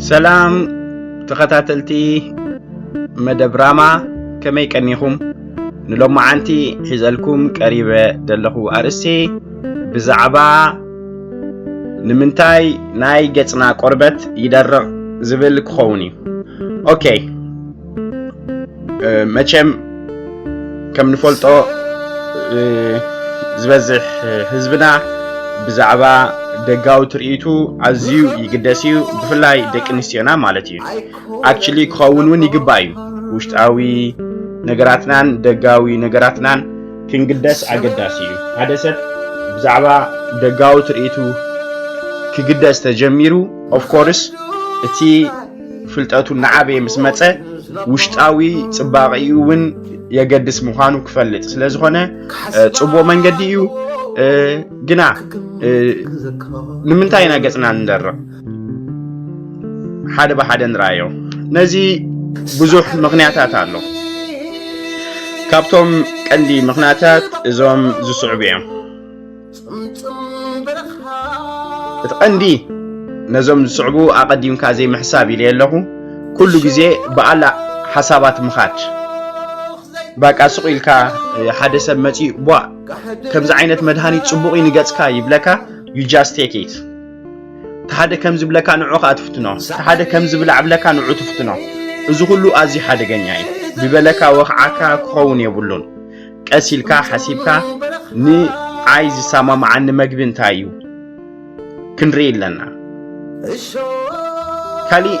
ሰላም ተኸታተልቲ መደብ ራማ፣ ከመይ ቀኒኹም? ንሎማዓንቲ ሒዘልኩም ቀሪበ ዘለኹ ኣርእስቲ ብዛዕባ ንምንታይ ናይ ገጽና ቆርበት ይደርቕ ዝብል ክኸውን እዩ። ኦኬ፣ መቸም ከም ንፈልጦ ዝበዝሕ ህዝብና ብዛዕባ ደጋዊ ትርኢቱ ኣዝዩ ይግደስ እዩ። ብፍላይ ደቂ ኣንስትዮና ማለት እዩ። ኣክቹሊ ክኸውን እውን ይግባእ እዩ። ውሽጣዊ ነገራትናን ደጋዊ ነገራትናን ክንግደስ ኣገዳሲ እዩ። ሓደ ሰብ ብዛዕባ ደጋዊ ትርኢቱ ክግደስ ተጀሚሩ፣ ኦፍኮርስ እቲ ፍልጠቱ እናዓበየ ምስ መጸ ውሽጣዊ ጽባቐኡ እውን የገድስ ምዃኑ ክፈልጥ ስለ ዝኾነ፣ ጽቡቕ መንገዲ እዩ። ግና ንምንታይ ኢና ገጽና እንደርቕ? ሓደ ብሓደ ንረኣዮ። ነዚ ብዙሕ ምኽንያታት ኣሎ። ካብቶም ቀንዲ ምኽንያታት እዞም ዝስዕቡ እዮም። እቲ ቀንዲ ነዞም ዝስዕቡ ኣቐዲምካ ዘይምሕሳብ ኢለ ኣለኹ። ኩሉ ግዜ ብኣላ ሓሳባት ምኻድ። ባቃ ስቕ ኢልካ ሓደ ሰብ መጺኡ፣ "ቧ፣ ከምዚ ዓይነት መድሃኒት ጽቡቕ እዩ ንገጽካ" ይብለካ፣ you just take it። እቲ ሓደ ከም ዝብለካ ንዑ ከኣ ትፍትኖ፣ እቲ ሓደ ከም ዝብላዕ ብለካ ንዑ ትፍትኖ። እዚ ኩሉ ኣዝዩ ሓደገኛ እዩ። ብበለካ ወኽዓካ ክኸውን የብሉን። ቀስ ኢልካ ሓሲብካ ንዓይ ዝሰማማዓኒ መግቢ እንታይ እዩ ክንርኢ ኣለና። ካሊእ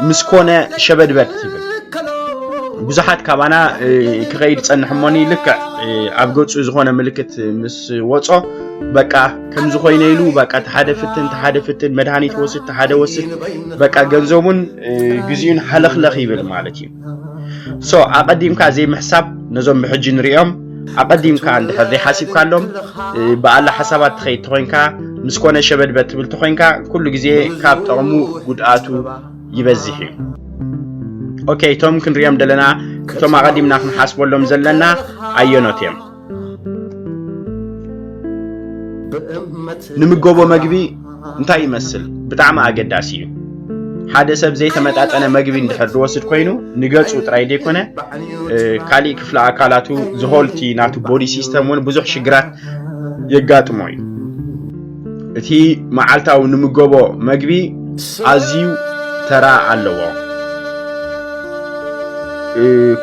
ምስ ኮነ ሸበድበድ ትብል። ብዙሓት ካባና ክኸይድ ጸንሕ እሞኒ ልክዕ ኣብ ገጹ ዝኾነ ምልክት ምስ ወጾ በቃ ከምዚ ኮይነ ኢሉ በቃ ተሓደ ፍትን ተሓደ ፍትን መድሃኒት ወስድ ተሓደ ወስድ በቃ ገንዘቡን ግዜኡን ሃለኽለኽ ይብል ማለት እዩ። ሶ ኣቐዲምካ ዘይምሕሳብ ነዞም ብሕጂ ንሪኦም ኣቐዲምካ እንድሕር ዘይሓሲብካሎም ብኣላ ሓሳባት ትኸይድ ተኾይንካ ምስ ኮነ ሸበድበድ ትብል ተኾይንካ ኩሉ ግዜ ካብ ጠቕሙ ጉድኣቱ ይበዝሕ እዩ። ኦኬ፣ እቶም ክንሪኦም ዘለና እቶም ኣቐዲምና ክንሓስበሎም ዘለና ኣየኖት እዮም? ንምገቦ መግቢ እንታይ ይመስል ብጣዕሚ ኣገዳሲ እዩ። ሓደ ሰብ ዘይተመጣጠነ መግቢ እንድሕር ዝወስድ ኮይኑ ንገጹ ጥራይ ዘይኮነ ካሊእ ክፍለ ኣካላቱ ዝሆልቲ ናቱ ቦዲ ሲስተም እውን ብዙሕ ሽግራት የጋጥሞ እዩ። እቲ መዓልታዊ ንምገቦ መግቢ ኣዝዩ ተራ ኣለዎ።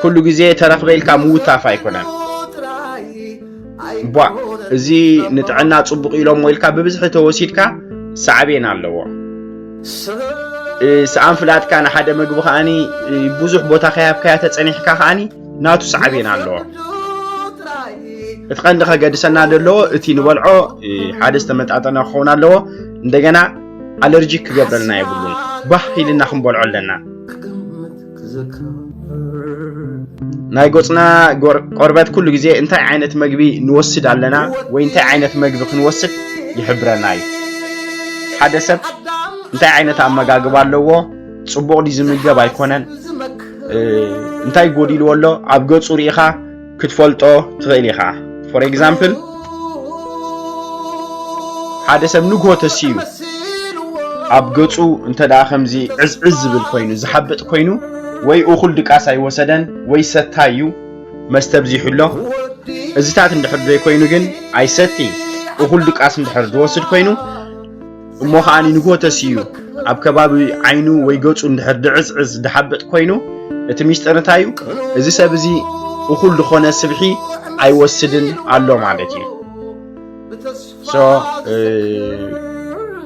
ኩሉ ግዜ ተረኽበ ኢልካ ምውታፍ ኣይኮነን። ቧ፣ እዚ ንጥዕና ጽቡቕ ኢሎሞ ኢልካ ብብዝሒ ተወሲድካ ሳዕቤን ኣለዎ። ሰኣን ፍላጥካ ንሓደ መግቢ ከኣኒ ብዙሕ ቦታ ከያብካያ ተጸኒሕካ ከኣኒ ናቱ ሳዕቤን ኣለዎ። እቲ ቀንዲ ከገድሰና ዘለዎ እቲ ንበልዖ ሓደ ዝተመጣጠነ ክኸውን ኣለዎ። እንደገና ኣለርጂክ ክገብረልና የብሉን። ባህ ኢልና ክንበልዖ ኣለና። ናይ ገጽና ቆርበት ኩሉ ግዜ እንታይ ዓይነት መግቢ ንወስድ ኣለና ወይ እንታይ ዓይነት መግቢ ክንወስድ ይሕብረና እዩ። ሓደ ሰብ እንታይ ዓይነት ኣመጋግባ ኣለዎ፣ ጽቡቕ ድዩ ዝምገብ ኣይኮነን፣ እንታይ ጎዲልዎ ኣሎ ኣብ ገጹ ርኢኻ ክትፈልጦ ትኽእል ኢኻ። ፎር ኤግዛምፕል ሓደ ሰብ ንግሆ ተሲኡ ኣብ ገጹ እንተ ደኣ ከምዚ ዕዝዕዝ ዝብል ኮይኑ ዝሓብጥ ኮይኑ ወይ እኹል ድቃስ ኣይወሰደን ወይ ሰታይ እዩ መስተ ኣብዚሑ ኣሎ። እዚታት እንድሕር ዘይኮይኑ ግን ኣይሰቲ እኹል ድቃስ እንድሕር ዝወስድ ኮይኑ እሞ ከኣ ንግሆ ተሲኡ ኣብ ከባቢ ዓይኑ ወይ ገጹ እንድሕር ድዕዝዕዝ ድሓብጥ ኮይኑ እቲ ሚስጥር እንታይ እዩ? እዚ ሰብ እዚ እኹል ዝኾነ ስብሒ ኣይወስድን ኣሎ ማለት እዩ። ሶ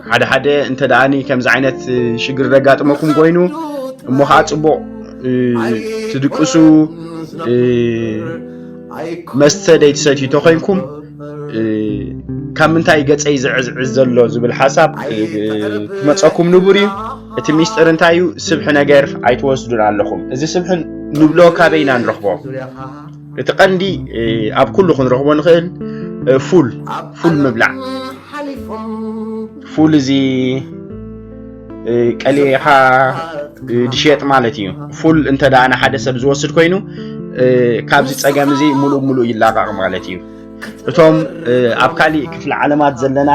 ሓደ ሓደ እንተ ደኣኒ ከምዚ ዓይነት ሽግር ዘጋጥመኩም ኮይኑ እሞ ከዓ ፅቡቅ ትድቅሱ መስተ ደይትሰትዩ ተኮይንኩም ካብ ምንታይ ገፀይ ዝዕዝዕዝ ዘሎ ዝብል ሓሳብ ክመፀኩም ንቡር እዩ። እቲ ሚስጥር እንታይ እዩ? ስብሒ ነገር ኣይትወስዱን ኣለኹም። እዚ ስብሒ ንብሎ ካበይ ኢና ንረኽቦ? እቲ ቀንዲ ኣብ ኩሉ ክንረኽቦ ንኽእል ፉል ፉል ምብላዕ ፉል እዚ ቀሊኻ ድሸጥ ማለት እዩ። ፉል እንተ ደኣ ንሓደ ሰብ ዝወስድ ኮይኑ ካብዚ ጸገም እዚ ሙሉእ ሙሉእ ይላቐቕ ማለት እዩ። እቶም ኣብ ካሊእ ክፍለ ዓለማት ዘለና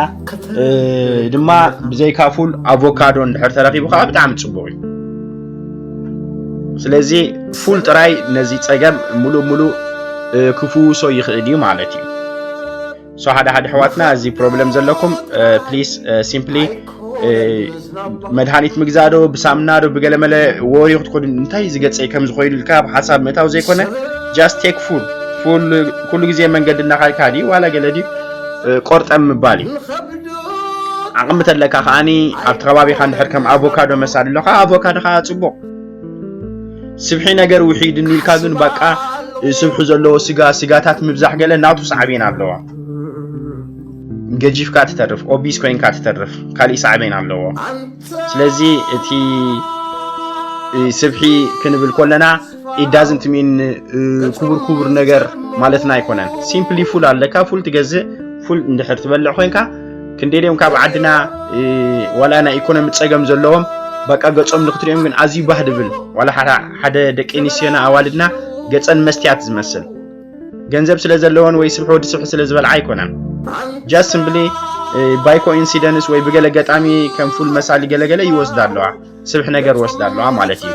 ድማ ብዘይካ ፉል ኣቮካዶ እንድሕር ተረኺቡ ከዓ ብጣዕሚ ፅቡቕ እዩ። ስለዚ ፉል ጥራይ ነዚ ፀገም ሙሉእ ሙሉእ ክፍውሶ ይኽእል እዩ ማለት እዩ። ሶ ሓደ ሓደ ኣሕዋትና እዚ ፕሮብለም ዘለኩም ፕሊስ ሲምፕሊ መድሃኒት ምግዛእ ዶ ብሳምና ዶ ብገለመለ ወሪ ክትኮዱ እንታይ ዝገፀይ ከም ዝኾይኑ ኢልካ ኣብ ሓሳብ ምእታው ዘይኮነ just take full full ኩሉ ግዜ መንገዲ እናኻድካ ድዩ ዋላ ገለ ድዩ ቆርጠም ምባል እዩ። ዓቕሚ ተለካ ከዓኒ ኣብቲ ከባቢኻ እንድሕር ከም ኣቮካዶ መሳሊ ኣሎ ከዓ ኣቮካዶ ከዓ ፅቡቕ ስብሒ ነገር ውሒድኒ ኢልካ ግን በቃ ስብሒ ዘለዎ ስጋ ስጋታት ምብዛሕ ገለ ናቱ ሳዕቤን ኣለዋ። ገጂፍካ ትተርፍ ኦቢስ ኮይንካ ትተርፍ ካሊእ ሳዕቤን ኣለዎ። ስለዚ እቲ ስብሒ ክንብል ከለና it doesn't mean ክቡር ክቡር ነገር ማለትና ኣይኮነን። ሲምፕሊ ፉል ኣለካ ፉል ትገዝእ ፉል እንድሕር ትበልዕ ኮይንካ ክንደልዮም ካብ ዓድና ዋላ ናይ ኢኮኖሚ ፀገም ዘለዎም በቃ ገፆም ንክትሪኦም ግን ኣዝዩ ባህ ድብል ዋላ ሓደ ደቂ ኣንስትዮና ኣዋልድና ገፀን መስትያት ዝመስል ገንዘብ ስለ ዘለወን ወይ ስብሒ ወዲ ስብሒ ስለ ዝበልዓ ኣይኮነን። just simply by coincidence ወይ ብገለ ገጣሚ ከም ፉል መሳሊ ገለገለ ይወስዳ ኣለዋ ስብሒ ነገር ወስዳ ኣለዋ ማለት እዩ።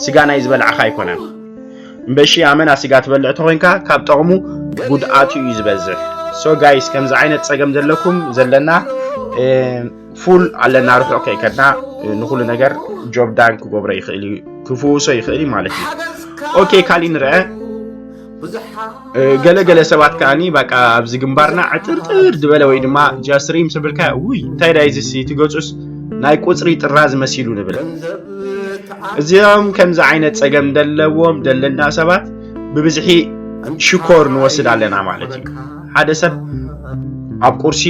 ስጋ ናይ ዝበልዓኻ ኣይኮነን። እምበሺ ኣመና ስጋ ትበልዕ ተኮይንካ ካብ ጠቕሙ ጉድኣቱ እዩ ዝበዝሕ። so guys ከምዚ ዓይነት ፀገም ዘለኩም ዘለና ፉል ኣለና ርሑቕ ከይከድና ንኩሉ ነገር ጆብ ዳን ክገብሮ ይኽእል እዩ ክፍውሶ ይኽእል እዩ ማለት እዩ። ኦኬ ካሊ ንርአ ገለገለ ሰባት ከዓኒ በቃ ኣብዚ ግንባርና ዕጥርጥር ዝበለ ወይ ድማ ጃስሪም ስብልካ ውይ እንታይ ዳይ ዝሲ ትገጹስ ናይ ቁፅሪ ጥራዝ መሲሉ ንብል። እዚኦም ከምዚ ዓይነት ፀገም ደለዎም ደለና ሰባት ብብዝሒ ሽኮር ንወስድ ኣለና ማለት እዩ። ሓደ ሰብ ኣብ ቁርሲ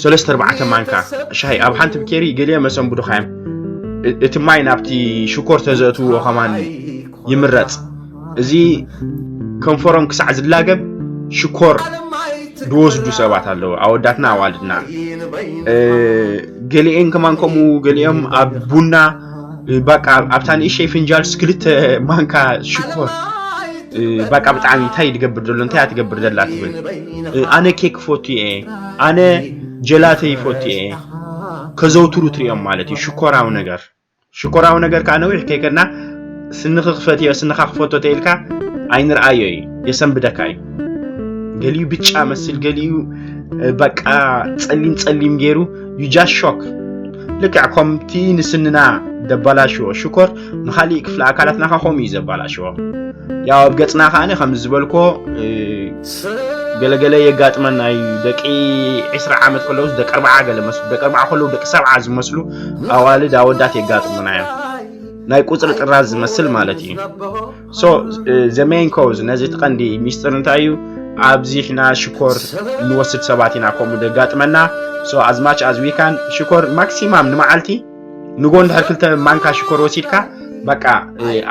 ሰለስተ ኣርባዕተ ማንካ ሻሂ ኣብ ሓንቲ ብኬሪ ገሊኦም መሰንብዱኻ እዮም። እቲ ማይ ናብቲ ሽኮር ተዘእትዎ ከማን ይምረፅ። እዚ ከንፈሮም ክሳዕ ዝላገብ ሽኮር ዝወስዱ ሰባት ኣለዉ ኣወዳትና ኣዋልድና ገሊኤን ከማን ከምኡ ገሊኦም ኣብ ቡና በቃ ኣብታ ንእሸይ ፍንጃልስ ክልተ ማንካ ሽኮር በቃ ብጣዕሚ እንታይ ትገብር ዘሎ እንታይ ትገብር ዘላ ትብል ኣነ ኬክ ይፈቱ እየ ኣነ ጀላተ ይፈቱ እየ ከዘውትሩ ትሪኦም ማለት እዩ ሽኮራዊ ነገር ሽኮራዊ ነገር ከዓ ነዊሕ ከይከድና ስንኺ ክፈትዮ ስንኻ ክፈቶ ተኢልካ ኣይንርኣዮ እዩ የሰንብደካ እዩ ገሊኡ ብጫ መስል ገሊኡ በቃ ፀሊም ፀሊም ገይሩ you just shock ልክዕ ከምቲ ንስንና ደባላሽዎ ሽኮር ንካሊእ ክፍለ ኣካላትና ከ ከምኡ እዩ ዘባላሽዎ ያው ኣብ ገፅና ከዓነ ከም ዝበልኮ ገለገለ የጋጥመና እዩ ደቂ ዕስራ ዓመት ከለውስ ደቂ ኣርባዓ ገለ መስሉ ደቂ ኣርባዓ ከለዉ ደቂ ሰብዓ ዝመስሉ ኣዋልድ ኣወዳት የጋጥሙና እዮም ናይ ቁፅሪ ጥራዝ ዝመስል ማለት እዩ so the main cause ነዚ ትቐንዲ ሚስጥር እንታይ እዩ ኣብዚ ሕና ሽኮር ንወስድ ሰባት ኢና ከምኡ ደጋጥመና so as much as we can ሽኮር ማክሲማም ንመዓልቲ ንጎ እንድሕር ክልተ ማንካ ሽኮር ወሲድካ በቃ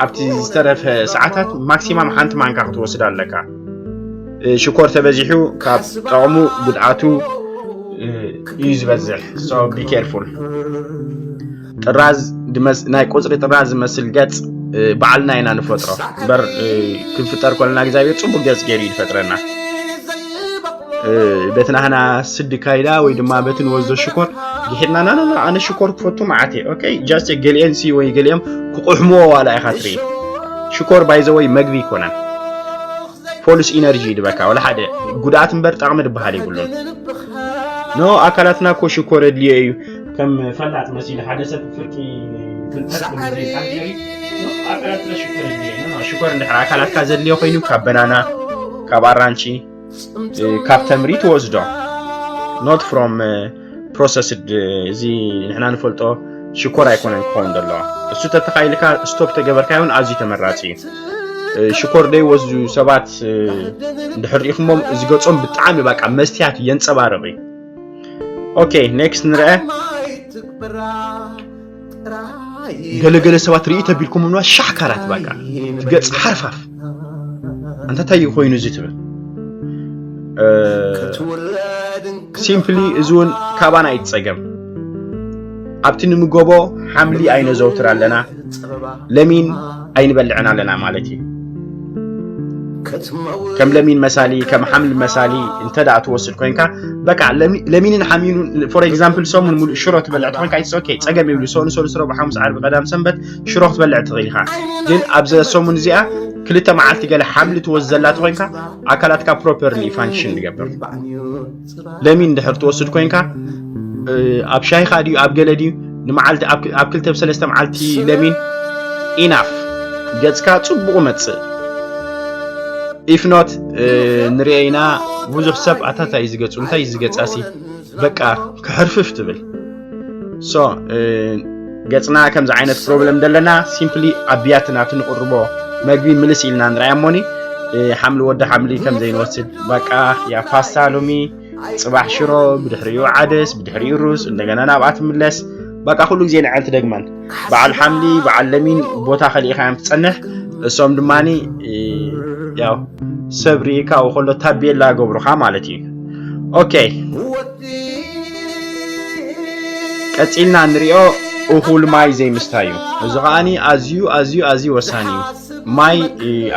ኣብቲ ዝተረፈ ሰዓታት ማክሲማም ሓንቲ ማንካ ክትወስድ ኣለካ ሽኮር ተበዚሑ ካብ ጠቕሙ ጉድኣቱ እዩ ዝበዝሕ so be careful ጥራዝ ናይ ቁፅሪ ጥራዝ ዝመስል ገፅ በዓልና ኢና ንፈጥሮ እምበር ክንፍጠር ኮለና እግዚኣብሔር ፅቡቅ ገፅ ገይሩ ይፈጥረና በቲ ናህና ስዲ ካይዳ ወይ ድማ በቲ ንወስዶ ሽኮር ግሒድና ናና ኣነ ሽኮር ክፈቱ መዓት እየ okay just ገሊአን ሲ ወይ ገሊኦም ክቁሕምዎ ዋላ ኢኻ ትርኢ ሽኮር ባይዘወይ መግቢ ይኮነን ፖሊስ ኢነርጂ ይድበካ ወላ ሓደ ጉድኣት እምበር ጠቕሚ ድበሃል የብሉን ኖ ኣካላትና ኮ ሽኮር ኣድልዮ እዩ ከም ፈላጥ መሲሉ ሓደ ሰብ ፍርቂ ፍልጠት ዘይሓገሪ ኣካላትና ሽኮር ኣድልዮ ሽኮር እንድሕር ኣካላትካ ዘድልዮ ኮይኑ ካብ በናና ካብ ኣራንቺ ካብ ተምሪ ትወስዶ not from processed እዚ ንሕና ንፈልጦ ሽኮር ኣይኮነን ክኸውን ዘለዎ እሱ ተተኻኢልካ stop ተገበርካዮን ኣዝዩ ተመራፂ እዩ ሽኮር ደይ ወስዱ ሰባት እንድሕር ሪኢኹሞም እዚ ገፆም ብጣዕሚ በቃ መስትያት የንፀባርቕ እዩ okay next ንርአ ገለገለ ሰባት ርኢ ተቢልኩም ምንዋ ሻሕካራት በቃ ገፅ ሓርፋፍ ኣንታ እንታይ ኮይኑ እዚ ትብል simply እዚ እውን ካባና ኣይትፀገም ኣብቲ ንምገቦ ሓምሊ ኣይነዘውትር ኣለና ለሚን ኣይንበልዕን ኣለና ማለት እዩ ከም ለሚን መሳሊ ከም ሓምሊ መሳሊ እንተ ደኣ ትወስድ ኮይንካ በቃ ለሚ- ለሚንን ሓሚኑን for example ሰሙን ሙሉእ ሽሮ ትበልዕ ተኮይንካ it's okay ጸገም የብሉ ሰኑ ሰሉ ስሮ ብሓሙስ ዓርቢ ቀዳም ሰንበት ሽሮ ክትበልዕ ትኽእል ኢኻ ግን ኣብዚ ሰሙን እዚኣ ክልተ መዓልቲ ገለ ሓምሊ ትወስድ ዘላ ተኮይንካ ኣካላትካ properly function ይገብር ለሚን ድሕር ትወስድ ኮይንካ ኣብ ሻሂኻ ድዩ ኣብ ገለ ድዩ ንመዓልቲ ኣብ ክልተ ብሰለስተ መዓልቲ ለሚን ኢናፍ ገጽካ ጽቡቕ መጽእ if not ንሪኦ ኢና ብዙሕ ሰብ ኣታታይ ዝገጹ እንታይ ዝገጻሲ በቃ ክሕርፍፍ ትብል so ገጽና ከምዚ ዓይነት problem ዘለና simply ኣብ ብያትና ትንቕርቦ መግቢ ምልስ ኢልና ንርኣያ እሞኒ ሓምሊ ወዲ ሓምሊ ከም ዘይንወስድ በቃ ያ ፓስታ ሎሚ ጽባሕ ሽሮ ብድሕሪኡ ዓደስ ብድሕሪኡ ሩዝ እንደገና ናብኣ ትምለስ በቃ ኩሉ ግዜ ንዓል ትደግመን በዓል ሓምሊ በዓል ለሚን ቦታ ከሊእኻ እዮም ትጸንሕ እሶም ድማ ያው ሰብ ርኢካ ከሎ ታቤላ ገብሩኻ ማለት እዩ okay ቀጺልና ንሪኦ እኹል ማይ ዘይምስታይ እዩ እዚ ከዓኒ ኣዝዩ ኣዝዩ ኣዝዩ ወሳኒ እዩ ማይ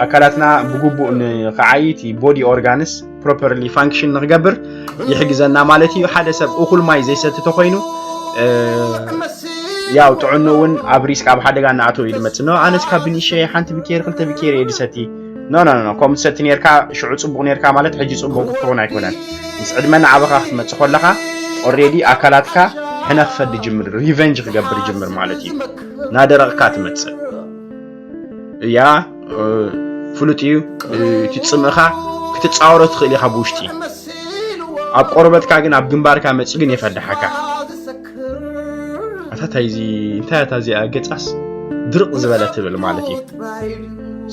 ኣካላትና ብግቡእ ንኸዓይት body organs properly function ንክገብር ይሕግዘና ማለት እዩ ሓደ ሰብ እኹል ማይ ዘይሰቲ ተኮይኑ ያው ጥዕኑ እውን ኣብ risk ኣብ ሓደጋ እናኣተው እዩ ዝመፅእ no ኣነስ ካብ ብንእሸ ሓንቲ ብኬር ክልተ ብኬር እየ ዝሰቲ no no no ከምኡ ትሰቲ ነርካ ሽዑ ፅቡቅ ነርካ ማለት ሕጂ ፅቡቅ ክትኸውን ኣይኮነን ምስ ዕድመ ንዓበኻ ክትመፅእ ከለካ already ኣካላትካ ሕነ ክፈድ ይጅምር revenge ክገብር ይጅምር ማለት እዩ ናደረቕካ ትመፅእ እያ ፍሉጥ እዩ እቲ ፅምእኻ ክትፃወሮ ትኽእል ኢኻ ብውሽጢ ኣብ ቆርበትካ ግን ኣብ ግንባርካ መፂ ግን የፈድሓካ ኣታ እንታይ እዚኣ ገፃስ ድርቕ ዝበለ ትብል ማለት እዩ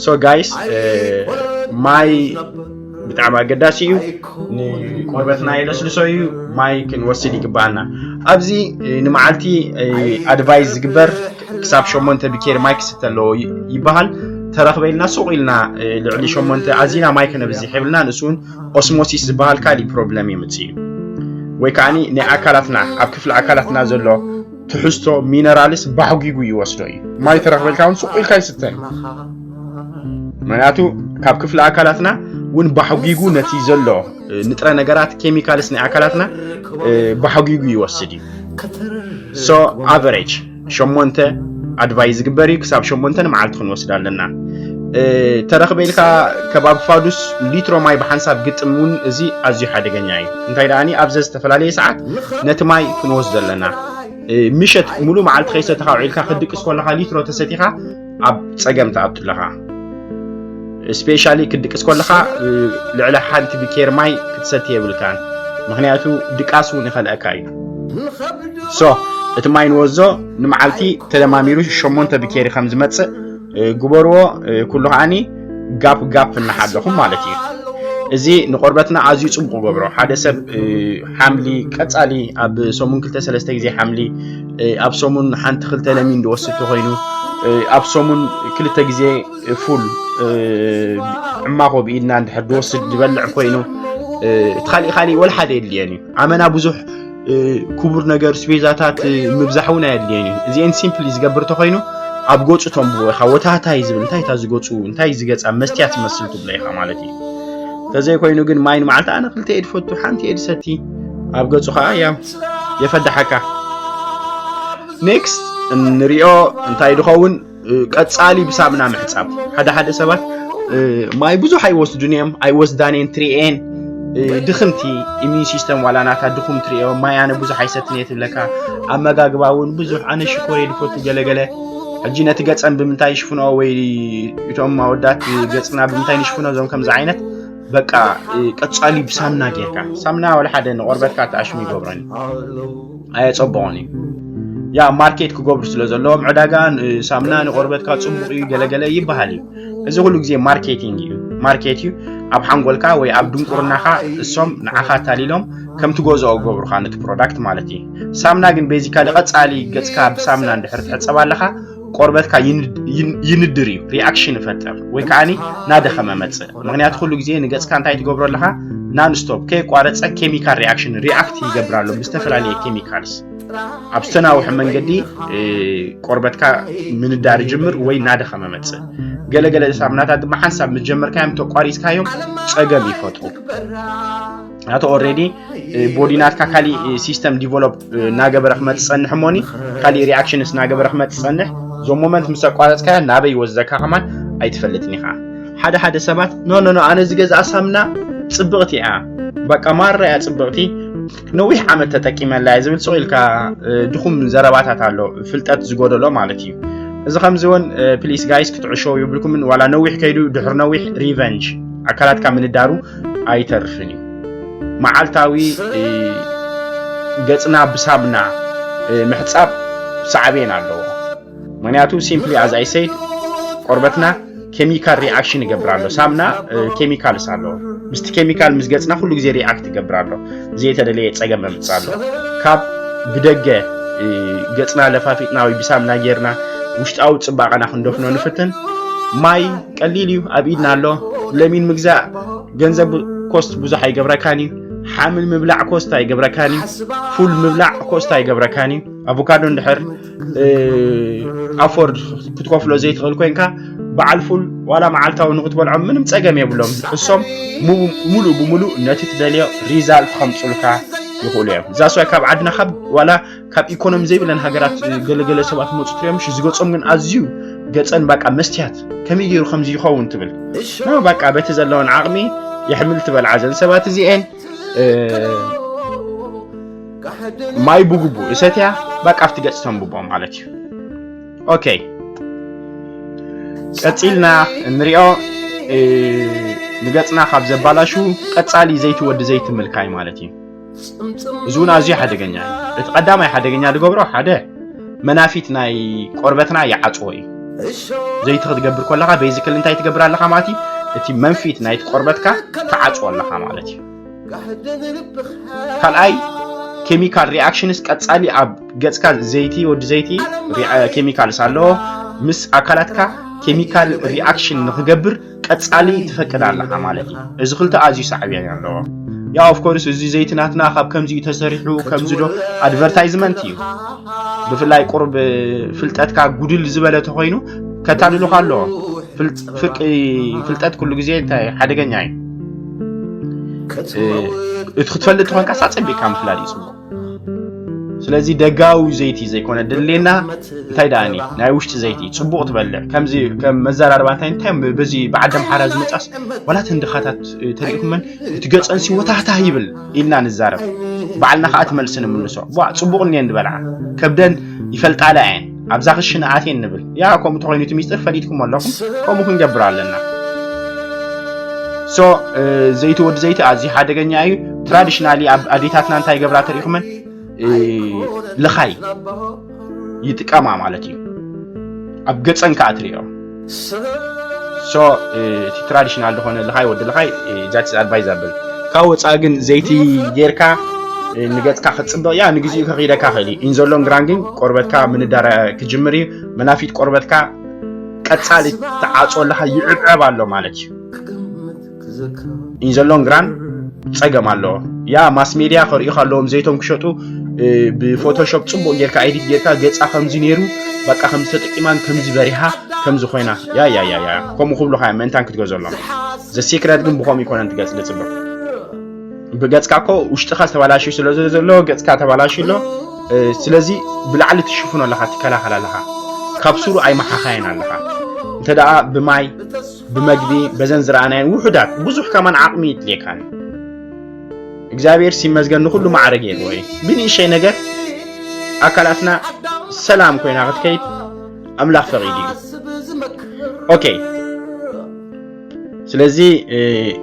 so guys ማይ ብጣዕሚ ኣገዳሲ እዩ ንቆርበትና የለስልሶ እዩ ማይ ክንወስድ ይግባኣና ኣብዚ ንመዓልቲ advice ዝግበር ክሳብ ሸሞንተ ብኬር ማይ ክስተ ኣለዎ ይበሃል ተረኽበ ኢልና ሱቕ ኢልና ልዕሊ ሸሞንተ ኣዚና ማይ ከነብዝሕ የብልና ንሱ እውን osmosis ዝበሃል ካሊእ problem የምፅእ እዩ ወይ ከዓኒ ናይ ኣካላትና ኣብ ክፍሊ ኣካላትና ዘሎ ትሕዝቶ minerals ባሕጒጉ ይወስዶ እዩ ማይ ተረኽበልካ እውን ሱቕ ኢልካ ይስተን ምክንያቱ ካብ ክፍሊ ኣካላትና እውን ባሕጒጉ ነቲ ዘሎ ንጥረ ነገራት chemicals ናይ ኣካላትና ባሕጒጉ ይወስድ እዩ so average ሸሞንተ advice ዝግበር እዩ ክሳብ ሸሞንተ ንመዓልቲ ክንወስድ ኣለና ተረኽበ ኢልካ ከባቢ ፋዱስ ሊትሮ ማይ ብሓንሳብ ግጥም እውን እዚ ኣዝዩ ሓደገኛ እዩ እንታይ ደኣኒ ኣብዚ ዝተፈላለየ ሰዓት ነቲ ማይ ክንወስዶ ኣለና ምሸት ሙሉ መዓልቲ ከይሰተኻ ውዒልካ ክትድቅስ ከለኻ ሊትሮ ተሰቲኻ ኣብ ፀገም ትኣቱ ኣለኻ especially ክትድቅስ ከለኻ ልዕሊ ሓንቲ ብኬር ማይ ክትሰቲ የብልካን ምክንያቱ ድቃስ እውን ይኸልአካ እዩ so እቲ ማይ ንወዞ ንመዓልቲ ተደማሚሩ ሸሞንተ ብኬሪ ከም ዝመፅእ ግበርዎ ኩሉ ከዓኒ ጋፕ ጋፕ እናሓለኹም ማለት እዩ እዚ ንቆርበትና ኣዝዩ ፅቡቅ ገብሮ ሓደ ሰብ ሓምሊ ቀፃሊ ኣብ ሰሙን ክልተ ሰለስተ ግዜ ሓምሊ ኣብ ሰሙን ሓንቲ ክልተ ለሚን ዝወስድ ተኮይኑ ኣብ ሰሙን ክልተ ግዜ ፉል ዕማኾ ብኢድና እንድሕር ዝወስድ ዝበልዕ ኮይኑ እቲ ካሊእ ካሊእ ወላ ሓደ የድልየን እዩ ኣመና ብዙሕ ክቡር ነገር ስቤዛታት ምብዛሕ እውን ኣየድልየን እዩ እዚአን ሲምፕሊ ዝገብር ተኮይኑ ኣብ ገፁ ተንብቦ ኢኻ ወታህታይ ዝብል እንታይ እታ ዝገፁ እንታይ ዝገፃ መስትያ ትመስል ትብሎ ኢኻ ማለት እዩ ተዘይኮይኑ ግን ማይ ንመዓልቲ ኣነ ክልተ እየ ዝፈቱ ሓንቲ እየ ዝሰቲ ኣብ ገፁ ከዓ ያ የፈዳሓካ ኔክስት እንሪኦ እንታይ ዝኸውን ቀፃሊ ብሳምና ምሕፃብ ሓደ ሓደ ሰባት ማይ ብዙሕ ኣይወስዱን እዮም ኣይወስዳን እየን ትሪኤን ድኽምቲ ኢሚን ሲስተም ዋላ ናታ ድኹም ትሪኦ ማይ ኣነ ብዙሕ ኣይሰትን እየ ትብለካ ኣመጋግባ እውን ብዙሕ ኣነ ሽኮር እየ ዝፈቱ ገለገለ ሕጂ ነቲ ገፀን ብምንታይ ይሽፍኖ ወይ እቶም ኣወዳት ገፅና ብምንታይ ንሽፍኖ እዞም ከምዚ ዓይነት በቃ ቀፃሊ ብሳምና ጌርካ ሳምና ወላ ሓደ ንቆርበትካ ተኣሽሙ ይገብረን ኣየፀበቑን እዩ ያ ማርኬት ክገብሩ ስለ ዘለዎም ዕዳጋ ሳምና ንቆርበትካ ፅቡቅ እዩ ገለገለ ይበሃል እዩ እዚ ኩሉ ግዜ ማርኬቲንግ እዩ ማርኬት እዩ ኣብ ሓንጎልካ ወይ ኣብ ድንቁርናኻ እሶም ንዓኻ ኣታሊሎም ከም ትገዝኦ ገብሩኻ ነቲ ፕሮዳክት ማለት እዩ ሳምና ግን ቤዚካሊ ቀፃሊ ገፅካ ብሳምና እንድሕር ትሕፀብ ኣለኻ ቆርበትካ ይንድር እዩ ሪኣክሽን ይፈጥር ወይ ከዓ ናደኸመ መፅእ ምክንያቱ ኩሉ ግዜ ንገፅካ እንታይ ትገብሮ ኣለካ ናንስቶፕ ከየቋረፀ ኬሚካል ሪኣክሽን ሪኣክት ይገብር ኣሎ ብዝተፈላለየ ኬሚካልስ ኣብ ዝተናውሐ መንገዲ ቆርበትካ ምንዳር ይጅምር ወይ ናደኸመ መፅእ ገለገለ ሳሙናታት ድማ ሓንሳብ ምስ ጀመርካዮም ተቋሪፅካዮም ፀገም ይፈጥሩ። ናተ ኦልሬዲ ቦዲ ናትካ ካሊእ ሲስተም ዲቨሎፕ እናገበረ ክመፅእ ፀንሕ እሞኒ፣ ካሊእ ሪኣክሽንስ እናገበረ ክመፅእ ፀንሕ። ዞም ሞመንት ምስ ኣቋረፅካዮ ናበይ ወስደካ ከማን ኣይትፈልጥን ኢኻ። ሓደ ሓደ ሰባት ኖ ኖ ኖ ኣነ ዝገዝኣ ሳምና ፅብቕቲ እያ፣ በቃ ማራ እያ ፅብቕቲ፣ ነዊሕ ዓመት ተጠቂመላ እየ ዝብል ስቕ ኢልካ ድኹም ዘረባታት ኣሎ፣ ፍልጠት ዝጎደሎ ማለት እዩ። እዚ ከምዚ እውን ፕሊስ ጋይስ ክትዕሸው ይብልኩምን ዋላ ነዊሕ ከይዱ ድሕሪ ነዊሕ ሪቨንጅ ኣካላትካ ምንዳሩ ኣይተርፍን እዩ። መዓልታዊ ገፅና ብሳምና ምሕፃብ ሳዕቤን ኣለዎ። ምክንያቱ ሲምፕሊ ኣዝ ኣይ ሰይድ ቆርበትና ኬሚካል ሪኣክሽን ይገብር ኣሎ። ሳምና ኬሚካልስ ኣለዎ። ምስቲ ኬሚካል ምስ ገፅና ኩሉ ግዜ ሪኣክት ይገብር ኣሎ። ዘይተደለየ ፀገም መምፅእ ኣሎ። ካብ ብደገ ገፅና ለፋፊጥና ወይ ብሳምና ጌርና ውሽጣዊ ፅባቐና ክንደፍኖ ንፍትን። ማይ ቀሊል እዩ፣ ኣብ ኢድና ኣሎ። ለሚን ምግዛእ ገንዘብ ኮስት ብዙሕ ኣይገብረካን እዩ። ሓምል ምብላዕ ኮስት ኣይገብረካን እዩ። ፉል ምብላዕ ኮስት ኣይገብረካን እዩ። ኣቮካዶ እንድሕር ኣፎርድ ክትከፍሎ ዘይትኽእል ኮይንካ በዓል ፉል ዋላ መዓልታዊ ንክትበልዖም ምንም ፀገም የብሎም። እሶም ሙሉእ ብሙሉእ ነቲ ትደልዮ ሪዛልት ከምፁልካ ይኽእሉ እዮም። እዛ ስዋይ ካብ ዓድና ካብ ዋላ ካብ ኢኮኖሚ ዘይብለን ሃገራት ገለገለ ሰባት መፁ ትሪኦም ምሽ ዝገፆም ግን ኣዝዩ ገፀን በቃ መስትያት ከመይ ገይሩ ከምዚ ይኸውን ትብል። በቃ በቲ ዘለውን ዓቕሚ የሕምል ትበልዓ ዘን ሰባት እዚኤን ማይ ብግቡእ እሰትያ በቃ ኣብቲ ገፅ ተንብቦ ማለት እዩ። ኦኬ ቀፂልና እንሪኦ ንገፅና ካብ ዘባላሹ ቀፃሊ ዘይቲ ወዲ ዘይቲ ምልካይ ማለት እዩ። እዚ እውን ኣዝዩ ሓደገኛ እዩ። እቲ ቀዳማይ ሓደገኛ ዝገብሮ ሓደ መናፊት ናይ ቆርበትና ይዓፅዎ እዩ። ዘይቲ ክትገብር ከለካ ቤዚክል እንታይ ትገብር ኣለካ ማለት እዩ? እቲ መንፊት ናይቲ ቆርበትካ ትዓፅዎ ኣለካ ማለት እዩ። ካልኣይ ኬሚካል ሪኣክሽንስ ቀፃሊ ኣብ ገፅካ ዘይቲ ወዲ ዘይቲ ኬሚካልስ ኣለዎ። ምስ ኣካላትካ ኬሚካል ሪኣክሽን ንክገብር ቀፃሊ ትፈቅድ ኣለካ ማለት እዩ። እዚ ክልተ ኣዝዩ ሳዕቤን ኣለዎ። ያ ኦፍኮርስ እዚ ዘይቲ ናትና ካብ ከምዚ እዩ ተሰሪሑ ከምዚ ዶ ኣድቨርታይዝመንት እዩ። ብፍላይ ቁርብ ፍልጠትካ ጉድል ዝበለ ተኮይኑ ከታልሉካ ኣለዎ። ፍልጠት ኩሉ ግዜ እንታይ ሓደገኛ እዩ። እቲ ክትፈልጥ ተኮንካ ሳፀቢቅካ ምፍላጥ እዩ ፅቡቅ። ስለዚ ደጋዊ ዘይቲ ዘይኮነ ድሌና እንታይ ደኣኒ ናይ ውሽጢ ዘይቲ ፅቡቅ ትበልዕ ከምዚ ከም መዘራርባ እንታይ እንታይ በዚ ብዓዲ ኣምሓራ ዝመፃስ ዋላ ተን ድኻታት ተሪእኩመን እቲ ገፀንሲ ወታህታህ ይብል ኢልና ንዛረብ። ባዕልና ከዓ ትመልሲ ንምልሶ ቧ ፅቡቅ እኒኤን ዝበልዓ ከብደን ይፈልጣላ እየን ኣብዛ ክሽነ ኣትየን ንብል። ያ ከምኡ ተኮይኑ እቲ ሚስጥር ፈሊጥኩም ኣለኹም ከምኡ ክንገብር ኣለና። ሶ ዘይቲ ወዲ ዘይቲ ኣዝዩ ሓደገኛ እዩ። ትራዲሽናሊ ኣብ ኣዴታትና እንታይ ገብራ ተሪእኩመን ልኻይ ይጥቀማ ማለት እዩ። ኣብ ገፀን ከዓ ትሪኦ ሶ እቲ ትራዲሽናል ዝኾነ ልኻይ ወዲ ልኻይ ዛትስ ኣድቫይዛብል። ካብ ወፃኢ ግን ዘይቲ ጌርካ ንገፅካ ክትፅብቕ ያ ንግዚኡ ከኺደካ ክእል እዩ። ኢንዘሎን ግራን ግን ቆርበትካ ምንዳረ ክጅምር እዩ። መናፊት ቆርበትካ ቀፃሊ ትዓፆ ኣለካ ይዕብዕብ ኣሎ ማለት እዩ። ኢንዘሎን ግራን ፀገም ኣለዎ። ያ ማስ ሜድያ ከርእዩ ኣለዎም ዘይቶም ክሸጡ ብፎቶሾፕ ፅቡቅ ጌርካ ኤዲት ጌርካ ገፃ ከምዚ ነይሩ በቃ ከምዚ ተጠቂማን ከምዚ በሪሃ ከምዚ ኮይና ያ ያ ያ ያ ከምኡ ክብሉካ እዮም ምእንታን ክትገዘሎም። ዘ ሲክረት ግን ብከምኡ ይኮነን ትገፅ ዝፅብቅ። ብገፅካ እኮ ውሽጥካ ዝተባላሽዩ ስለ ዘሎ ገፅካ ተባላሽዩ ኣሎ። ስለዚ ብላዕሊ ትሽፍኖ ኣለካ ትከላኸል ኣለካ። ካብ ስሩ ኣይመሓኻየን ኣለካ። እንተ ደኣ ብማይ ብመግቢ በዘን ዝረኣናየን ውሑዳት ብዙሕ ከማን ዓቕሚ ይድልየካን። እግዚኣብሔር ሲመስገን ንኩሉ ማዕረ ገይርዎ እዩ። ብንእሸይ ነገር ኣካላትና ሰላም ኮይና ክትከይድ ኣምላኽ ፈቒዱ እዩ። ኦኬ ስለዚ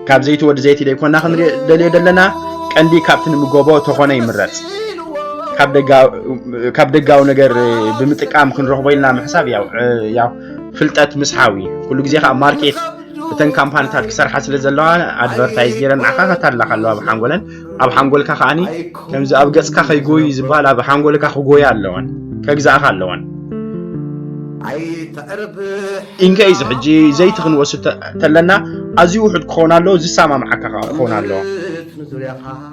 ካብ ዘይቲ ወዲ ዘይቲ ደይኮና ክንሪኦ ደልዮ ዘለና ቀንዲ ካብቲ ንምገቦ ተኾነ ይምረፅ። ካብ ደጋዊ ነገር ብምጥቃም ክንረኽቦ ኢልና ምሕሳብ ያው ፍልጠት ምስሓዊ ኩሉ ግዜ ከዓ ማርኬት እተን ካምፓኒታት ክሰርሓ ስለ ዘለዋ ኣድቨርታይዝ ገይረን ንዓኻ ከታልላካ ኣለዋ ብሓንጎለን ኣብ ሓንጎልካ ከዓኒ ከምዚ ኣብ ገፅካ ከይጎዩ ዝበሃል ኣብ ሓንጎልካ ክጎያ ኣለወን ከግዛእካ ኣለወን። ኢንከይዝ ሕጂ ዘይቲ ክንወስድ ተለና ኣዝዩ ውሑድ ክኸውን ኣለዎ ዝሰማምዓካ ከዓ ክኸውን ኣለዎ።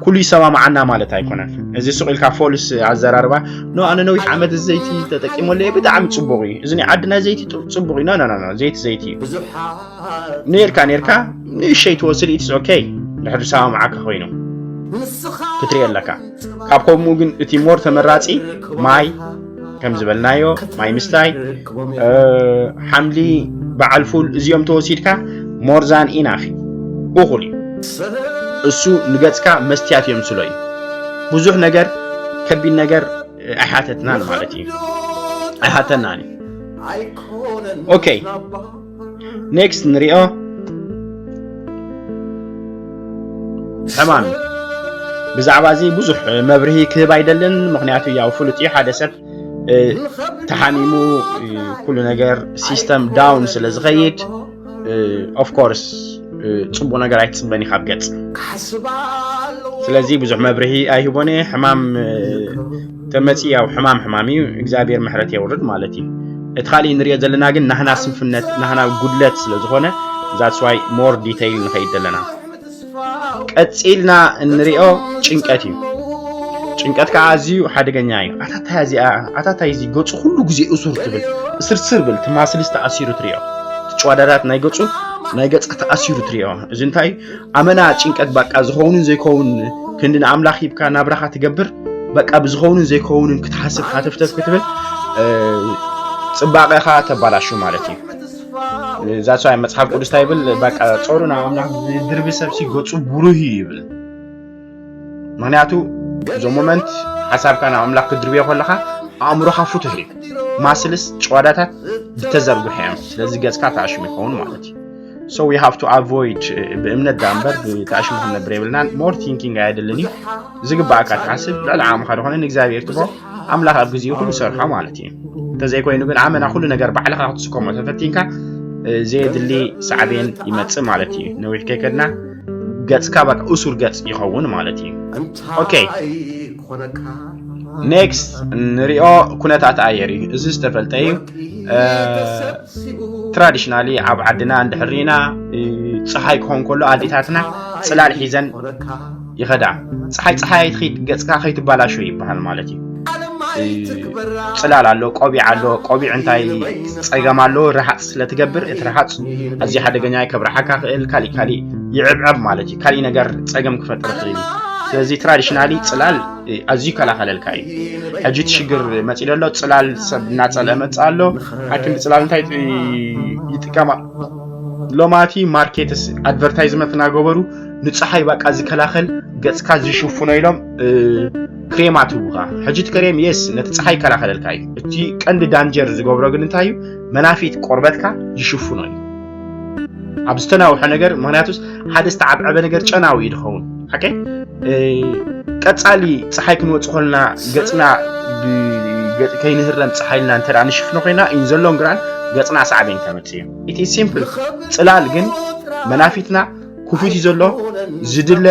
ኩሉ ይሰማማዓና ማለት ኣይኮነን። እዚ ሱቕ ኢልካ ፎልስ ኣዘራርባ፣ ኖ፣ ኣነ ነዊሕ ዓመት ዘይቲ ተጠቂመሉ እየ፣ ብጣዕሚ ጽቡቕ እዩ፣ እዚ ናይ ዓድና ዘይቲ ጽ- ጽቡቕ እዩ፣ ኖ ኖ ኖ ኖ፣ ዘይቲ ዘይቲ እዩ። ነርካ ነርካ ንእሸይ ትወስድ፣ ኢትስ ኦኬ፣ ድሕሪ ዝሰማማዓካ ኮይኑ ክትርኢ ኣለካ። ካብ ከምኡ ግን እቲ ሞር ተመራጺ ማይ ከም ዝበልናዮ፣ ማይ ምስታይ፣ ሓምሊ፣ በዓል ፉል፣ እዚኦም ተወሲድካ ሞርዛን ኢናፊ፣ እኹል እዩ። እሱ ንገጽካ መስትያት የምስሎ እዩ። ብዙሕ ነገር፣ ከቢድ ነገር ኣይሓተትናን ማለት እዩ። ኣይሓተናን እዩ። ኦኬ፣ ኔክስት ንሪኦ። ሕማም፣ ብዛዕባ እዚ ብዙሕ መብርሂ ክህብ ኣይደልን፣ ምክንያቱ ያው ፍሉጥ እዩ። ሓደ ሰብ ተሓሚሙ ኩሉ ነገር ሲስተም ዳውን ስለ ዝኸይድ፣ ኦፍኮርስ፣ ጽቡቕ ነገር ኣይትጽበን ኢኻ ኣብ ገጽ። ስለዚ ብዙሕ መብርሂ ኣይህቦን እየ። ሕማም ተመጺ፣ ያው ሕማም ሕማም እዩ፣ እግዚኣብሔር ምሕረት የውርድ ማለት እዩ። እቲ ካሊእ ንሪኦ ዘለና ግን ናህና ስንፍነት፣ ናህና ጉድለት ስለ ዝኾነ፣ that's why more detail ንኸይድ ዘለና። ቀጺልና እንሪኦ ጭንቀት እዩ። ጭንቀት ከዓ ኣዝዩ ሓደገኛ እዩ። ኣታታይ እዚኣ፣ ኣታታይ እዚ ገጹ ኩሉ ግዜ እሱር ትብል፣ እስርስር ብል፣ ትማስልስ ተኣሲሩ ትሪኦ። ጭዋዳዳት ናይ ገጹ፣ ናይ ገጻ ተኣሲሩ ትሪኦ። እዚ እንታይ እዩ? ኣመና ጭንቀት በቃ ዝኸውንን ዘይከውን ክንዲ ንኣምላኽ ሂብካ ናብራኻ ትገብር፣ በቃ ብዝኸውንን ዘይከውንን ክትሓስብ ሃተፍተፍ ክትብል፣ ጽባቐኻ ተባላሹ ማለት እዩ። እዛ ሰብኣይ መጽሓፍ ቅዱስ እንታይ ይብል? በቃ ጾሩ ናብ ኣምላኽ ዝድርቢ ሰብሲ ገጹ ብሩህ እዩ ይብል። ምክንያቱ እዞም ሞመንት ሓሳብካ ናብ ኣምላኽ ክትድርብዮ ከለኻ ኣእምሮኻ ፍቱሕ እዩ። ማስልስ ጭዋዳታት ዝተዘርግሑ እዮም። ስለዚ ገጽካ ተኣሽሙ ይኸውን ማለት እዩ። So we have to avoid ብእምነት ዳ እምበር ብተኣሽሙ ክንነብር የብልናን። ሞር ቲንኪንግ ኣየድልን እዩ። ዝግባኣካ ትሓስብ ልዕሊ ዓቕምኻ ዝኾነ ንእግዚኣብሔር ትቦ ኣምላኽ ኣብ ግዜኡ ኩሉ ሰርሖ ማለት እዩ። እንተዘይኮይኑ ግን ኣመና ኩሉ ነገር ባዕልኻ ክትስከሞ ተፈቲንካ ዘየድሊ ሳዕቤን ይመጽእ ማለት እዩ። ነዊሕ ከይከድና ገጽካ በቃ እሱር ገጽ ይኸውን ማለት እዩ። ኦኬ፣ ኔክስት ንሪኦ ኩነታት ኣየር እዩ። እዚ ዝተፈልጠ እዩ። ትራዲሽናሊ ኣብ ዓድና እንድሕር ርኢና፣ እ፣ ፀሓይ ክኾን ከሎ ኣዴታትና ፅላል ሒዘን ይኸዳ። ፀሓይ ፀሓይ ኣይትኺድ፣ ገፅካ ከይትባላሾ ይበሃል ማለት እዩ። እ፣ ፅላል ኣሎ፣ ቆቢዕ ኣሎ። ቆቢዕ እንታይ ፀገም ኣሎ? ረሃፅ ስለ ትገብር፣ እቲ ረሃፅ ኣዝዩ ሓደገኛ እዩ፣ ከብርሓካ ክእል፣ ካሊእ ካሊእ ይዕብዕብ ማለት እዩ። ካሊእ ነገር ፀገም ክፈጥር ይኽእል እዩ። ስለዚ ትራዲሽናሊ ፅላል ኣዝዩ ይከላኸለልካ እዩ። ሕጂ እቲ ሽግር መፂኡ ዘሎ ፅላል ሰብ እናፀልአ መፅእ ኣሎ። ሓኪም ፅላል እንታይ ይጥ- ይጥቀማ? ሎማቲ ማርኬትስ ኣድቨርታይዝመንት እናገበሩ ንፀሓይ በቃ ዝከላኸል ገፅካ ዝሽፍኖ ኢሎም እ፣ ክሬማት ህቡኻ። ሕጂ እቲ ክሬም የስ ነቲ ፀሓይ ይከላኸለልካ እዩ። እቲ ቀንዲ ዳንጀር ዝገብሮ ግን እንታይ እዩ? መናፊት ቆርበትካ ይሽፍኖ እዩ። ኣብ ዝተናውሐ ነገር፣ ምክንያቱስ ሓደ ዝተዓብዐበ ነገር ጨናዊ እዩ ዝኸውን። ሓቀይ? እ፣ ቀጻሊ ፀሓይ ክንወፅ ከልና ገፅና ብገፅ ከይንህረም ፀሓይ ኢልና እንተ ንሽፍኖ ኮይና ኢን ዘሎን ግራን ገፅና ሳዕቤን ከምፅእ እዩ። ኢት ሲምፕል። ፅላል ግን መናፊትና ክፉት እዩ ዘሎ። ዝድለ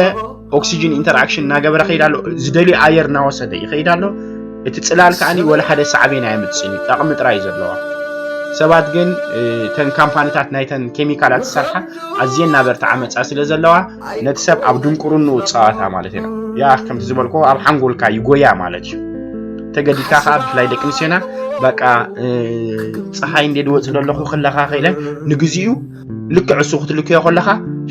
ኦክሲጅን ኢንተርኣክሽን እናገበረ ከይድ ኣሎ። ዝደልዮ ኣየር እናወሰደ ይኸይድ ኣሎ። እቲ ፅላል ከዓኒ ወላ ሓደ ሳዕቤን ኣየምፅእን እዩ። ጠቕሚ ጥራይ እዩ ዘለዋ። ሰባት ግን እ፣ እተን ካምፓኒታት ናይተን ኬሚካላት ዝሰርሓ ኣዝየን እናበርትዓ መፃ ስለ ዘለዋ ነቲ ሰብ ኣብ ድንቁርንኡ ፃወታ ማለት እዩ። ያ ከምቲ ዝበልኮ ኣብ ሓንጎልካ ይጎያ ማለት እዩ። ተገዲድካ ከዓ ብፍላይ ደቂ ኣንስትዮና በቃ እ፣ ፀሓይ እንደ ድወፅ ዘለኹ ክለኻ ከኢለን ንግዚኡ ልክዕ እሱ ክትልክዮ ከለኻ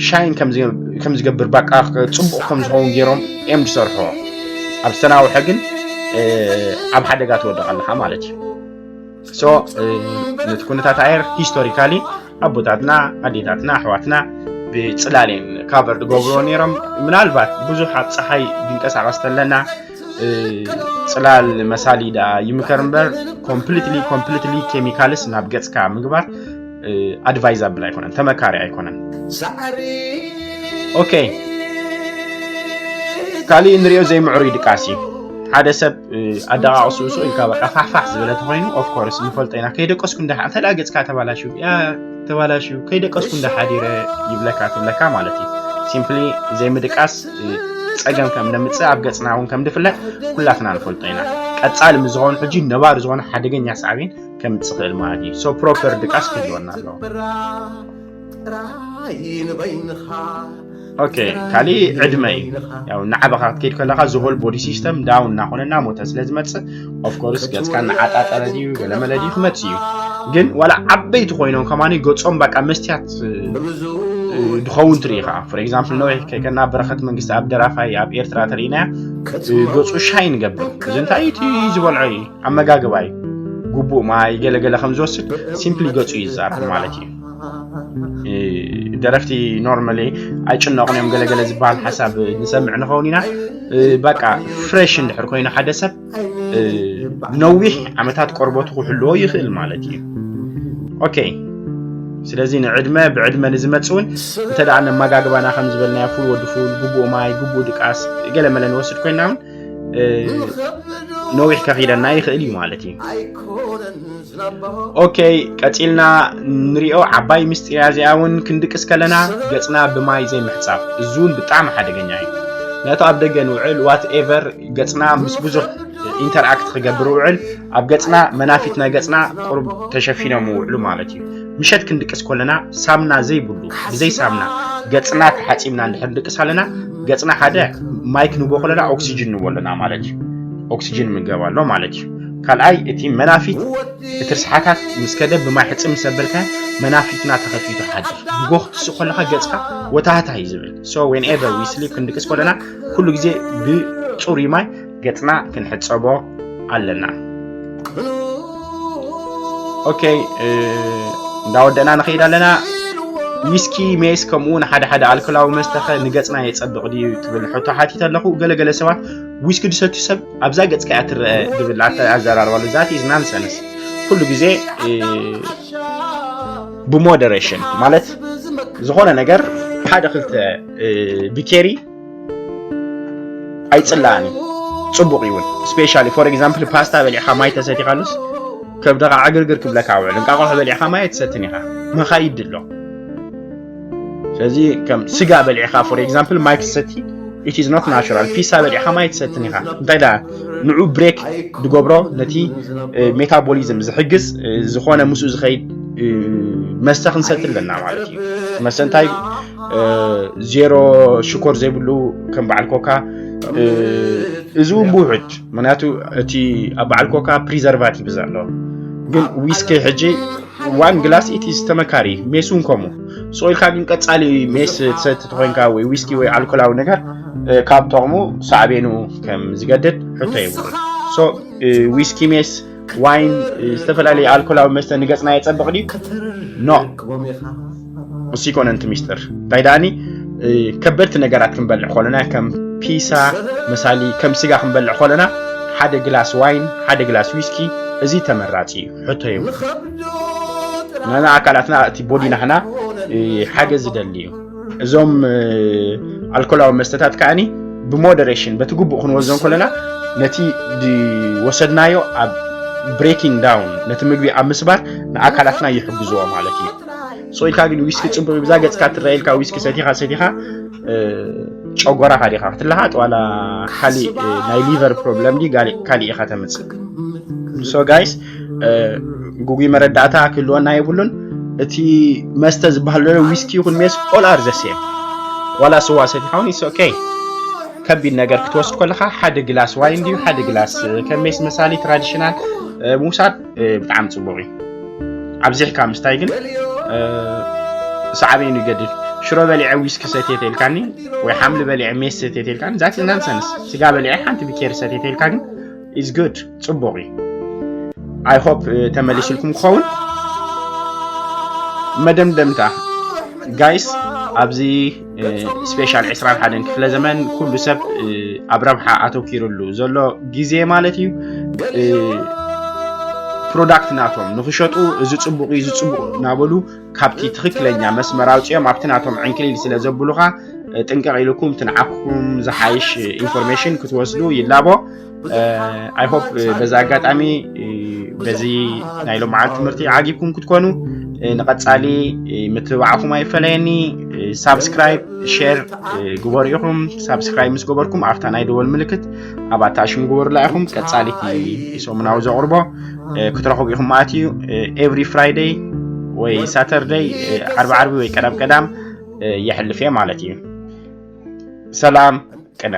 ሻይን ከም ዝገ- ከም ዝገብር በቃ ፅቡቕ ከም ዝኸውን ገይሮም እዮም ዝሰርሕዎ። ኣብ ዝተናውሐ ግን እ፣ ኣብ ሓደጋ ትወድቕ ኣለኻ ማለት እዩ። ሶ እ፣ ነቲ ኩነታት ኣየር ሂስቶሪካሊ ኣቦታትና ኣዴታትና ኣሕዋትና ብፅላል እዮም ካቨር ዝገብርዎ ነይሮም። ምናልባት ብዙሕ ኣብ ፀሓይ ድንቀሳቐስ ተለና እ፣ ፅላል መሳሊ ደኣ ይምከር እምበር ኮምፕሊትሊ ኮምፕሊትሊ ኬሚካልስ ናብ ገፅካ ምግባር ኣድቫይዛብል ኣይኮነን፣ ተመካሪ ኣይኮነን። ኦኬ፣ ካሊእ እንሪኦ ዘይምዕሩይ ድቃስ እዩ። ሓደ ሰብ እ፣ ኣደቃቕስኡ ስቕ ኢልካ በቃ ፋሕፋሕ ዝበለ ተኾይኑ ኦፍኮርስ ንፈልጦ ኢና። ከይደቀስኩ እንዳ እንታይ ደኣ ገፅካ ተባላሽው ያ ተባላሽው ከይደቀስኩ እንዳ ሓዲረ ይብለካ ትብለካ ማለት እዩ። ሲምፕሊ ዘይምድቃስ እ፣ ፀገም ከም ነምፅእ ኣብ ገፅና እውን ከም ድፍለጥ ኩላትና ንፈልጦ ኢና። ቀፃሊ ምስ ዝኾኑ ሕጂ ነባሪ ዝኾነ ሓደገኛ ሳዕቤን ከምፅእ ይኽእል ማለት እዩ። ሶ ፕሮፐር ድቃስ ክህልወና ኣለዎ። ጥራይ ንበይንኻ ኦኬ፣ ካሊእ ዕድመ እዩ። ያው እናዓበኻ ክትከይድ ከለኻ ዝሆል ቦዲ ሲስተም ዳውን እናኾነ እናሞተ ስለ ዝመፅእ፣ ኦፍኮርስ ገፅካ እናዓጣጠረ ድዩ ገለመለ ድዩ ክመፅእ እዩ። ግን ዋላ ዓበይቲ ኮይኖም ከማኒ ገፆም በቃ መስትያት ድኸውን ትርኢ ኢኻ። ፎር ኤግዛምፕል ነዊሕ ከይከና በረኸት መንግስቲ ኣብ ደራፋይ ኣብ ኤርትራ ተርእናያ፣ ገፁ ሻይን ገብር። እዚ እንታይ እቲ ዝበልዖ እዩ? ኣመጋግባ እዩ። ግቡእ ማይ ገለገለ ከም ዝወስድ ሲምፕሊ ገፁ እዩ ዝዛረብ ማለት እዩ። ደረፍቲ ኖርማሊ ኣይጭነቑን እዮም። ገለገለ ዝበሃል ሓሳብ ንሰምዕ ንኸውን ኢና። በቃ ፍሬሽ እንድሕር ኮይኑ ሓደ ሰብ ነዊሕ ዓመታት ቆርበቱ ክሕልዎ ይኽእል ማለት እዩ። ኦኬ፣ ስለዚ ንዕድመ ብዕድመ ንዝመፅ እውን እንተ ደኣ ነመጋግባና ከም ዝበልናዮ ፉል ወዲ ፉል፣ ግቡእ ማይ፣ ግቡእ ድቃስ፣ ገለ መለ ንወስድ ኮይና እውን ነዊሕ ከኺደና ይኽእል እዩ ማለት እዩ። ኦኬ፣ ቀፂልና ንሪኦ ዓባይ ምስጢር እያ እዚኣ እውን። ክንድቅስ ከለና ገፅና ብማይ ዘይምሕፃብ፣ እዚ እውን ብጣዕሚ ሓደገኛ እዩ። ነቲ ኣብ ደገ ንውዕል ዋት ኤቨር ገፅና ምስ ብዙሕ ኢንተርኣክት ክገብር ውዕል ኣብ ገፅና መናፊት ናይ ገፅና ቁሩብ ተሸፊኖም ውዕሉ ማለት እዩ። ምሸት ክንድቅስ ከለና ሳምና ዘይብሉ ብዘይ ሳምና ገፅና ተሓፂብና እንድሕር ንድቅስ ኣለና ገፅና ሓደ ማይ ክንቦ ከለና ኦክሲጅን ንቦ ኣለና ማለት እዩ። ኦክሲጅን ምገብ ኣሎ ማለት እዩ። ካልኣይ እቲ መናፊት እቲ ርስሓታት ምስ ከደ ብማይ ሕፅብ ምስ ኣበልካ መናፊትና ተኸፊቱ ሓድር ብጎ ክትስእ ከለካ ገፅካ ወታህታ እዩ ዝብል። So whenever we sleep ክንድቅስ ከለና ኩሉ ግዜ ብፅሩይ ማይ ገፅና ክንሕፀቦ ኣለና። ኦኬ፣ እንዳወደእና ንኸይድ ኣለና። ዊስኪ፣ ሜስ ከምኡ እውን ሓደ ሓደ ኣልኮላዊ መስተኸ ንገፅና የፀብቕ ድዩ ትብል ሕቶ ሓቲተ ኣለኹ። ገለገለ ሰባት ዊስኪ ዝሰትዩ ሰብ ኣብዛ ገፅካ እያ ትረአ ዝብል ኣተ- ኣዘራርባ ኣሎ። That is nonsense። ኩሉ ግዜ ብሞደሬሽን ማለት ዝኾነ ነገር ሓደ ክልተ ብኬሪ ኣይፅላእን እዩ። ፅቡቕ ይውን ስፔሻሊ ፎር ኤግዛምፕል ፓስታ በሊዕካ ማይ ተሰቲኻሉስ ከብድኻ ዕግርግር ክብለካ ውዕል። እንቃቑሖ በሊዕካ ማይ ኣይትሰትን ኢኻ፣ መኻይድ ኣሎ። ስለዚ ከም ስጋ በሊዕካ ፎር ኤግዛምፕል ማይ ክትሰቲ it is not natural። ፒሳ በሊዕካ ማይ ትሰትን ኢኻ። እንታይ ደኣ ንዑ ብሬክ ዝገብሮ ነቲ ሜታቦሊዝም ዝሕግዝ ዝኾነ ምስኡ ዝኸይድ መስተ ክንሰቲ ኣለና ማለት እዩ። መስተ እንታይ ዜሮ ሽኮር ዘይብሉ ከም በዓል ኮካ፣ እዚ እውን ብውሕድ፣ ምክንያቱ እቲ ኣብ በዓል ኮካ ፕሪዘርቫቲቭ እዩ ዘሎ። ግን ዊስኪ ሕጂ ዋን ግላስ ኢት ኢዝ ተመካሪ፣ ሜስ እውን ከምኡ። ስቕ ኢልካ ግን ቀጻሊ ሜስ ትሰቲ ተኾይንካ ወይ ዊስኪ ወይ ኣልኮላዊ ነገር ካብ ጥቕሙ ሳዕቤኑ ከም ዝገድድ ሕቶ የብሉን። ሶ ዊስኪ፣ ሜስ፣ ዋይን፣ ዝተፈላለዩ ኣልኮላዊ መስተ ንገጽና የጸብቕ ድዩ? ኖ። እሱ ይኮነ እቲ ሚስጥር። እንታይ ደኣኒ ከበድቲ ነገራት ክንበልዕ ከለና ከም ፒሳ መሳሊ ከም ስጋ ክንበልዕ ከለና ሓደ ግላስ ዋይን ሓደ ግላስ ዊስኪ እዚ ተመራጺ እዩ። ሕቶ የብሉ። ንኣካላትና እቲ ቦዲና ሕና ሓገዝ ዝደሊ እዩ። እዞም ኣልኮላዊ መስተታት ከዓኒ ብሞደሬሽን በቲ ግቡእ ክንወዞም ከለና ነቲ ዝወሰድናዮ ኣብ ብሬኪንግ ዳውን ነቲ ምግቢ ኣብ ምስባር ንኣካላትና ይሕግዝዎ ማለት እዩ። ስቕ ኢልካ ግን ዊስኪ ጽቡቕ እዩ ብዛ ገጽካ ትረአ ኢልካ ዊስኪ ሰቲኻ ሰቲኻ ጨጎራኻ ዲኻ ክትለሓጥ ዋላ ካሊእ ናይ ሊቨር ፕሮብለም ዲ ካሊእ ኢኻ ተምጽእ። ሶ ጋይስ ግጉይ መረዳእታ ክህልወና የብሉን። እቲ መስተ ዝበሃል ዘሎ ዊስኪ ይኹን ሜስ all are the same። ዋላ ስዋ ሰቲኻ እውን it's okay። ከቢድ ነገር ክትወስድ ከለኻ ሓደ ግላስ ዋይን ድዩ ሓደ ግላስ ከም ሜስ መሳሊ ትራዲሽናል ምውሳድ ብጣዕሚ ጽቡቕ እዩ። ኣብዚሕካ ምስታይ ግን ሳዕቤኑ ይገድድ። ሽሮ በሊዐ ዊስኪ ሰትየ ተልካኒ ወይ ሓምሊ በሊዐ ሜስ ሰትየ ተልካኒ that is nonsense። ስጋ በሊዐ ሓንቲ ቢኬር ሰትየ ተልካ ግን is good፣ ጽቡቕ እዩ። I hope ተመሊስልኩም ክኸውን። መደምደምታ ጋይስ፣ ኣብዚ ስፔሻል ዕስራን ሓደን ክፍለ ዘመን ኩሉ ሰብ ኣብ ረብሓ ኣተኪሩሉ ዘሎ ግዜ ማለት እዩ። ፕሮዳክት ናቶም ንኽሸጡ እዚ ጽቡቕ እዩ፣ እዚ ጽቡቕ እናበሉ ካብቲ ትኽክለኛ መስመር ኣውፂኦም ኣብቲ ናቶም ዕንክሊል ስለ ዘብሉኻ ጥንቅቕ ኢልኩም እቲ ንዓኩም ዝሓይሽ ኢንፎርሜሽን ክትወስዱ ይላቦ። I hope በዚ ኣጋጣሚ በዚ ናይ ሎምዓል ትምህርቲ ዓጊብኩም ክትኮኑ ንቐጻሊ ምትብባዕኹም ኣይፈለየኒ። ሳብስክራይብ፣ ሼር ግበሩ ኢኹም። ሳብስክራይብ ምስ ገበርኩም ኣብታ ናይ ደወል ምልክት ኣብ ኣታሽን ግበሩላ ኢኹም። ቀጻሊ እቲ ሰሙናዊ ዘቕርቦ ክትረኽቡ ኢኹም ማለት እዩ። ኤቭሪ ፍራይደይ ወይ ሳተርደይ፣ ዓርቢ ዓርቢ ወይ ቀዳም ቀዳም የሕልፍ እየ ማለት እዩ። ሰላም ቅነ።